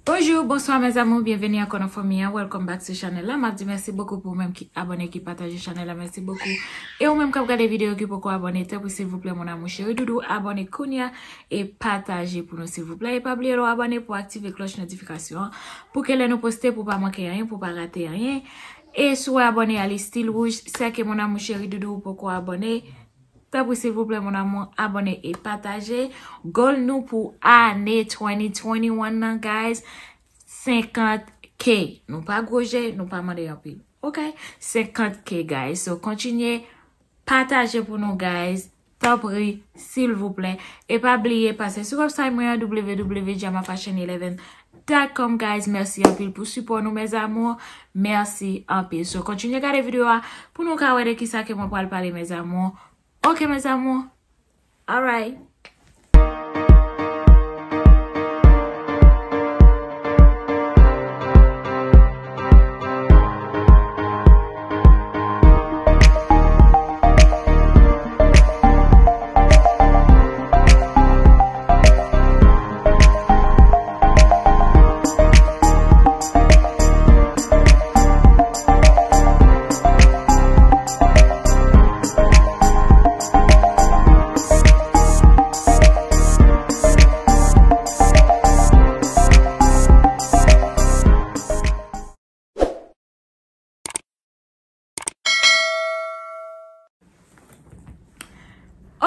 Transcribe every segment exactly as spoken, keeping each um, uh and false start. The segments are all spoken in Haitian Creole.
Bonjou, bonswa mes amours, byenveni ankò nan fanmi an. Welcome back to channel la. M ap di mèsi bokou pou ou menm ki abòne, ki pataje channel la. Mèsi bokou. E ou menm k ap gade videyo ki poko abòne, tanpri silvouplè mon amour chéri doudou, abòne kounya e pataje pou nou silvouplè. E pa bliye lè w abòne pou aktive klòch notifikasyon an, pou ke lè nou poste pou pa manke anyen, pou pa rate anyen. E si w abòne a li still wouj, sè ke mon amour chéri doudou ou poko abòne, tanpri silvouplè mon amour, abòne e pataje. Goal nou pou ane twenty twenty-one nan, guys, senkant K. Nou pa gwo je, nou pa mande anpil. Ok? Senkant K, guys. So, kontinye pataje pou nou, guys. Tanpri, silvouplè. E pa bliye pase sou website mwen an, w w w dot jama fashion eleven dot com, guys. Mèsi anpil pou sipò nou, mes amours. Mèsi anpil. So, kontinye gade videyo a pou nou ka wè de kisa ke mwen pral pale, mes amours. Ok, mes amours. Alright.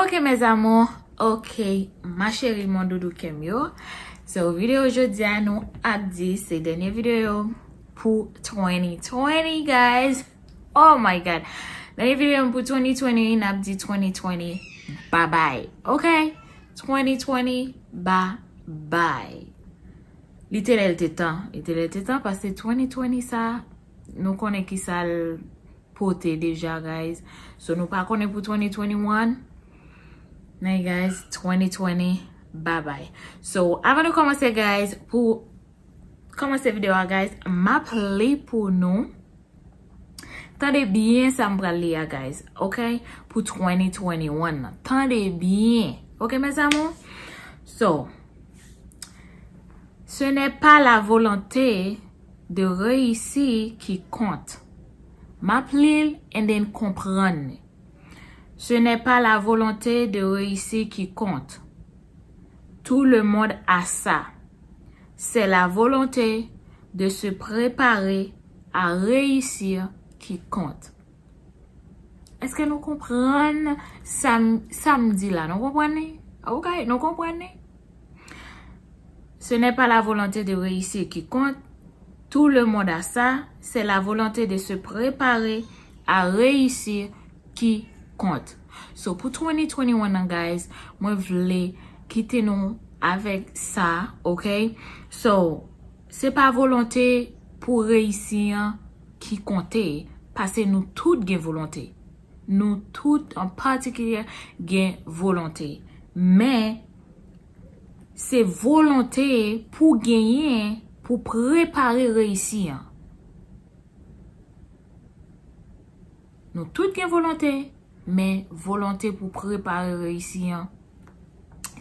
Ok, mes amours. Ok, ma chérie, mon doudou kè m yo. So, videyo jodi a nou ap di se dènye videyo pou twenty twenty, guys. Oh my God. Dènye videyo m pou twenty twenty, n ap di twenty twenty, bye bye. Ok? Twenty twenty, bye bye. Li te lè l te tan. Li te lè l te tan, paske twenty twenty sa, nou konnen kisa l pote deja, guys. So, nou pa konnen pou twenty twenty-one. Men, guys, twenty twenty, bye bye. So, avan nou kòmanse, guys, pou kòmanse videyo a, guys, m ap li pou nou. Tande byen sa m pral li a, guys. Ok? Pou twenty twenty-one nan. Tande byen. Ok, mes amours? So, ce n'est pas la volonté de réussir qui compte. M ap li l and then konprann li. Ce n'est pas la volonté de réussir qui compte. Tout le monde a ça. C'est la volonté de se préparer à réussir qui compte. Èske nou konprann sa m, sa m di la? Nou konprann li? Ok, nou konprann li? Ce n'est pas la volonté de réussir qui compte. Tout le monde a ça. C'est la volonté de se préparer à réussir qui compte. So, pou twenty twenty-one nan, guys, mwen vle kite nou avèk sa, ok? So, se pa volonte pou reyisi an ki konte, paske nou tout gen volonte. Nou tout, an patikilye, gen volonte. Men, se volonte pou genyen, pou prepare reyisi an. Nou tout gen volonte, men volonte pou prepare reyisi an,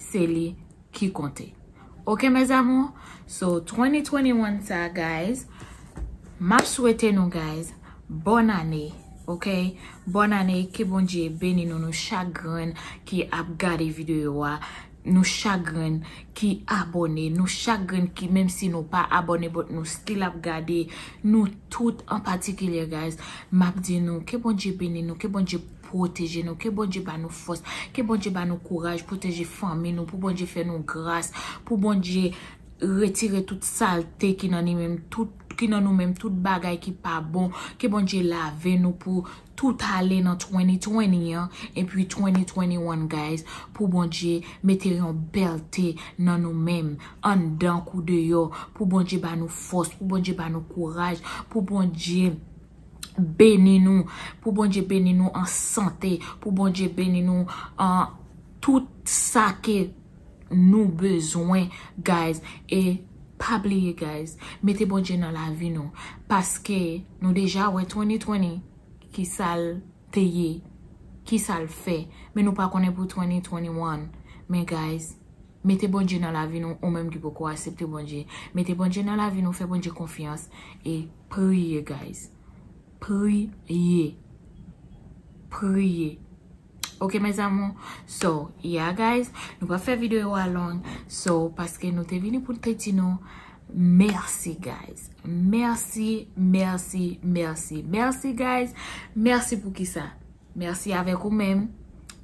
se li ki konte. Ok, mes amours? So, twenty twenty-one sa, guys, m ap swete nou, guys, bòn ane, ok? Bòn ane, ke Bondye beni nou, nou chak grenn ki ap gade videyo a, nou chak grenn ki abòne, nou chak grenn ki, menm si nou pa abòne, but nou still ap gade, nou tout an patikilye, guys, m ap di nou, ke Bondye beni nou, ke Bondye pwoteje nou, ke Bondye ba nou fòs, ke Bondye ba nou kouraj, pwoteje fanmi nou, pou Bondye fè nou gras, pou Bondye retire tout salte ki nan li menm, tout, ki nan nou menm, tout bagay ki pa bon, ke Bondye lave nou pou tout ale nan twenty twenty an, epi twenty twenty-one, guys, pou Bondye mete yon bèlte nan nou menm, anndan kou deyò, pou Bondye ba nou fòs, pou Bondye ba nou kouraj, pou Bondye beni nou, pou Bondye beni nou an sante, pou Bondye beni nou an tout sa ke nou bezwen, guys. E pa bliye, guys, mete Bondye nan lavi nou, paske nou deja wè twenty twenty ki sa l te ye, ki sa l fè, men nou pa konnen pou twenty twenty-one. Men, guys, Mete Bondye nan lavi nou, ou menm ki poko aksepte Bondye. Mete Bondye nan lavi nou, fè Bondye konfyans e priye, guys. Priye. Priye. Ok, mes amours? So, yeah, guys, nou pa fè videyo a long. So, paske nou te vini pou te di nou mèsi, guys. Mèsi, mèsi, mèsi, mèsi, guys. Mèsi pou kisa? Mèsi avèk ou menm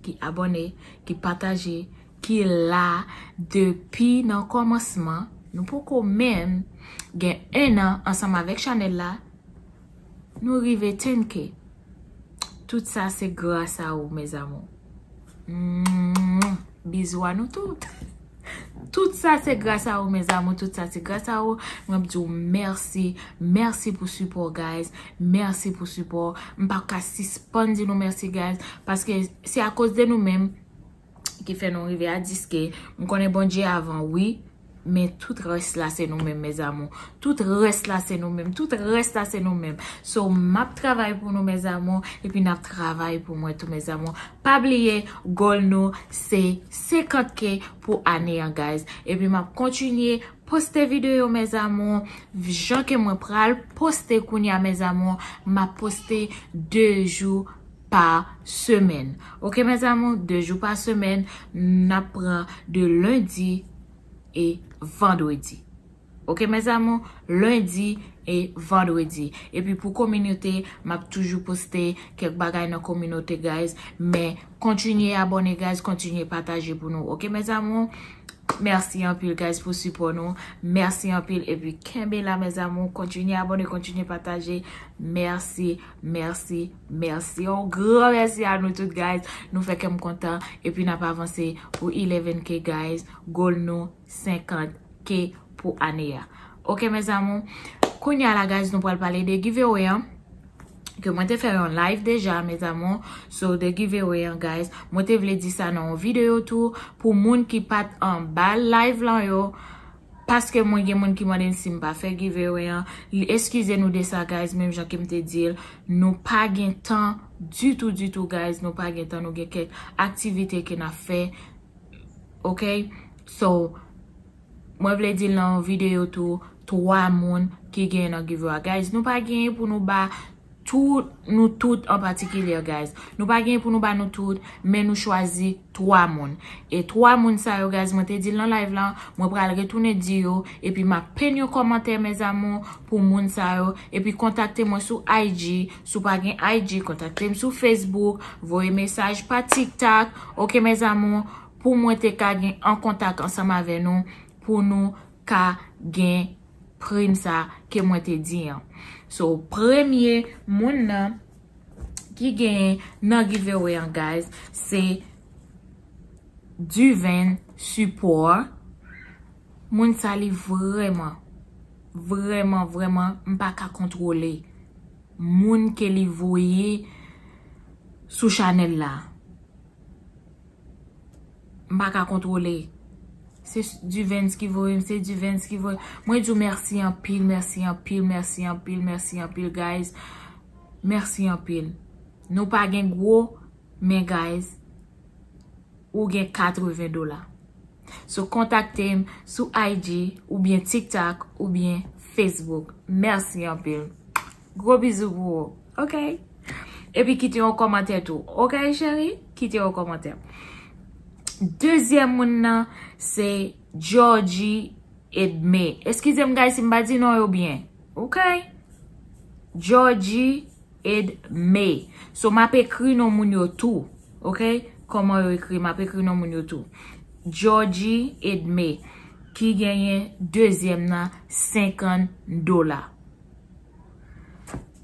ki abòne, ki pataje, ki la depi nan kòmansman. Nou poko menm gen en an ansanm avèk chanèl la. Nou rive ten K. Tout sa se gras a ou, mes amours. Mm, bizou a nou tout. Tout sa se gras a ou, mes amours. Tout sa se gras a ou. Mwen ap di w mèsi. Mèsi pou sipò, guys. Mèsi pou sipò. M pa ka sispann di nou mèsi, guys. Paske se akoz de nou menm ki fè nou rive a dis K. M konnen Bondye avan, wi. Men tout rès la se nou menm, mes amours. Tout rès la se nou menm. Tout rès la se nou menm. So, m ap travay pou nou, mes amours. Epi n ap travay pou mwen tou, mes amours. Pa bliye, goal nou se senkant K pou ane an, guys. Epi m ap kontinye poste videyo, mes amours. Jan ke mwen pral poste kounye a, mes amours, m ap poste de jou pa semèn. Ok, mes amours, de jou pa semèn, n ap pran de lendi e vandredi. Ok, mes amours, lendi e vandredi. Epi pou kominote, m ap toujou poste kèk bagay nan kominote, guys. Men kontinye abòne, guys, kontinye pataje pou nou. Ok, mes amours? Mèsi anpil, guys, pou sipò nou. Mèsi anpil. Epi kenbe la, mes amours. Kontinye abòne, kontinye pataje. Mèsi, mèsi, mèsi. Yon gran mèsi a nou tout, guys. Nou fè kè m kontan. Epi n ap avanse pou eleven K, guys. Goal nou senkant K pou ane a. Ok, mes amours. Kounye a la, guys, nou pral pale de giveaway an. Ke mwen te fè yon live deja, mes amours. So, de giveaway an, guys. Mwen te vle di sa nan yon videyo tou. Pou moun ki pa t anba live lan yo. Paske mwen gen moun ki mande m si m pa fè giveaway an. Li eskize nou de sa, guys, menm jan ke m te di l. Nou pa gen tan ditou, ditou, guys. Nou pa gen tan, nou gen kèk aktivite ke n ap fè. Ok? So, mwen vle di l nan yon videyo tou, twa moun ki gen nan giveaway. Guys, nou pa genyen pou nou ba tout, nou tout an patikilye, guys. Nou pa genyen pou nou ba nou tout, men nou chwazi twa moun. E twa moun sa yo, guys, mwen te di l nan live lan, mwen pral retounen di yo, epi m ap penn yon kòmantè, mes amours, pou moun sa yo, epi kontakte mwen sou I G, si w pa gen I G, kontakte m sou Facebook, voye mesaj pa TikTok, ok, mes amours, pou mwen te ka gen an kontak ansanm avè nou, pou nou ka gen prim sa ke mwen te di an. So, premye moun nan ki gen nan giveaway an, guys, se Duven Support. Moun sa li vrèman, vrèman, vrèman, m pa ka kontwole moun ke li voye sou chanèl la. M pa ka kontwole. Se Duvens ki voye m, se Duvens ki voye. Mwen di w mèsi anpil, mèsi anpil, mèsi anpil, mèsi anpil, guys. Mèsi anpil. Nou pa gen gwo, men guys, ou gen katreven dola. So, kontakte m sou I G oubyen TikTok oubyen Facebook. Mèsi anpil. Gwo bizou pou ou. Ok? Epi kite yon kòmantè tou. Ok, cheri? Kite yon kòmantè. Dezyèm moun nan, se Georgie Edme. Eskize m, guys, si m pa di non yo byen. Ok? Georgie Edme. So, m ap ekri non moun yo tou. Ok? Kòman yo ekri, m ap ekri non moun yo tou. Georgie Edme, ki genyen dezyèm nan, senkant dola.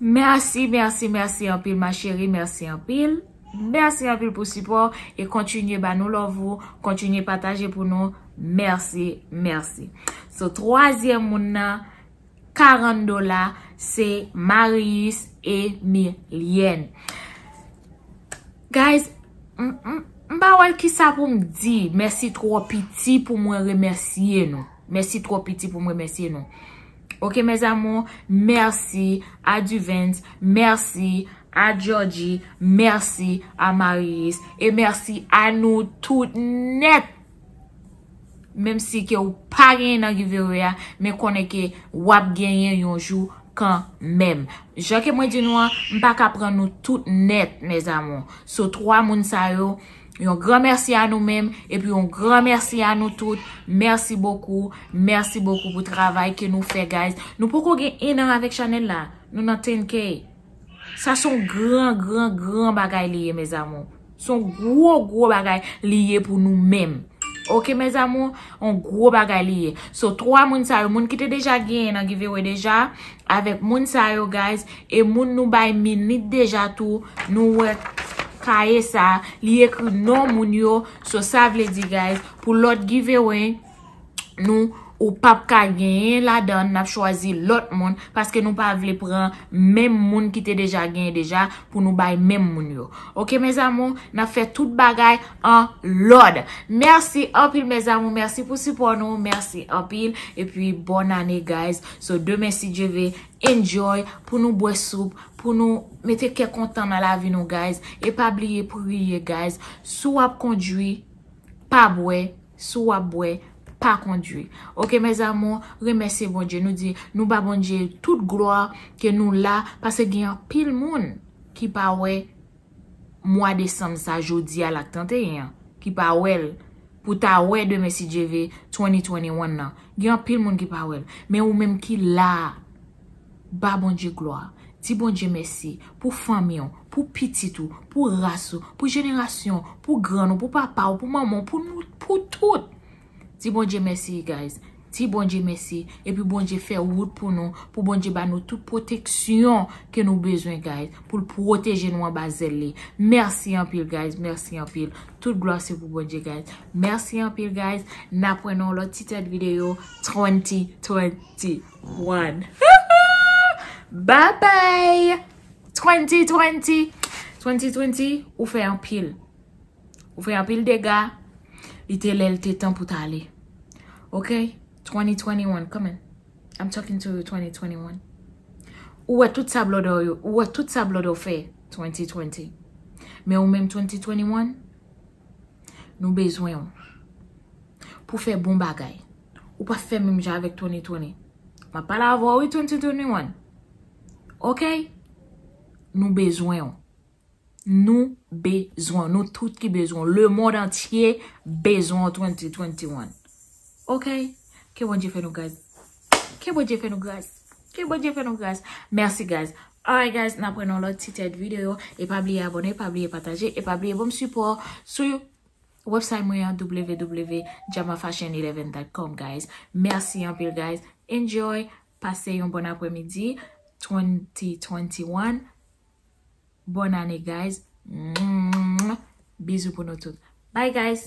Mèsi, mèsi, mèsi anpil, ma chérie, mèsi anpil. Mèsi anpil pou sipò e kontinye ba nou love ou, kontinye pataje pou nou. Mèsi, mèsi. So, twazyèm moun nan, karant dola, se Marius Emilienne. Guys, m, m, m pa wè kisa pou m di. Mèsi twò piti pou mwen remèsye nou. Mèsi twò piti pou m remèsye nou. Ok, mes amours, mèsi a Duvens, mèsi a Georgie, mèsi a Marius, e mèsi a nou tout nèt. Menm si ke ou pa genyen nan giveaway a, men konnen ke w ap genyen yon jou kanmenm. Jan ke mwen di nou an, m pa ka pran nou tout nèt, mes amours. So, twa moun sa yo, yon gran mèsi a nou menm, epi yon gran mèsi a nou tout. Merci beaucoup, merci beaucoup pou travay ke nou fè, guys. Nou poko gen en an avèk chanèl la, nou nan ten K. Sa se yon gran, gran, gran bagay li ye, mes amours. Se yon gwo, gwo bagay li ye pou nou menm. Ok, mes amours, yon gwo bagay li ye. So, twa moun sa yo, moun ki te deja genyen nan giveaway deja, avèk moun sa yo, guys, e moun nou bay minit deja tou, nou wè kaye sa, li ekri non moun yo. So, sa vle di, guys, pou lòt giveaway, nou, ou p ap ka genyen ladan, n ap chwazi lòt moun, paske nou pa vle pran menm moun ki te deja genyen deja pou nou bay menm moun yo. Ok, mes amours, n ap fè tout bagay an lòd. Mèsi anpil, mes amours, mèsi pou sipò nou, mèsi anpil, epi bòn ane, guys. So, demen, si Dye ve, enjoy, pou nou bwè soup, pou nou mete kè kontan nan lavi nou, guys. E pa bliye priye, guys. Si w ap kondwi, pa bwè. Si w ap bwè, pa kondwi. Ok, mes amours, remèsye Bondye. Nou di, nou ba Bondye tout glwa ke nou la, paske gen anpil moun ki pa wè mwa desanm sa, jodi a la k trannteyen an, ki pa wè l, pou ta wè demen, si Dye ve, twenty twenty-one nan. Gen anpil moun ki pa wè l. Men ou menm ki la a, ba Bondye glwa. Di Bondye mèsi pou fanmi w, pou pitit ou, pou ras ou, pou jenerasyon, pou grann ou, pou papa w, pou manman w, pou nou, pou tout. Di Bondye mèsi, guys. Di Bondye mèsi. Epi Bondye fè wout pou nou, pou Bondye ba nou tout pwoteksyon ke nou bezwen, guys, pou l pwoteje nou anba zèl li. Mèsi anpil, guys. Mèsi anpil. Tout glwa se pou Bondye, guys. Mèsi anpil, guys. N ap wè nan yon lòt ti tèt videyo twenty twenty-one. Bye bye! Twenty twenty! Twenty twenty, ou fè anpil. Ou fè anpil dega. Li te lè, l te tan pou t ale. Ok? Twenty twenty-one, come on. I'm talking to you, twenty twenty-one. Ou wè tout sa blòdò yo, ou wè tout sa blòdò fè twenty twenty. Men ou menm twenty twenty-one, nou bezwen w pou fè bon bagay. Ou pa fè menm jan avèk twenty twenty. M ap pale avè w, wi, twenty twenty-one. Ok? Nou bezwen w. Nou bezwen w. Nou tout ki bezwen w. Lemonn antye bezwen w twenty twenty-one. Ok? Ke Bondye fè nou gras. Ke Bondye fè nou gras. Ke Bondye fè nou gras. Mèsi, guys. Alright, guys, n ap wè nan lòt ti tèt videyo. E pa bliye abòne, pa bliye pataje, e pa bliye ban m sipò sou website mwen an, w w w dot jama fashion eleven dot com, guys. Mèsi anpil, guys. Enjoy. Pase yon bon aprèmidi. Twenty twenty-one. Bòn ane, guys. Bizou pou nou tout. Bye, guys.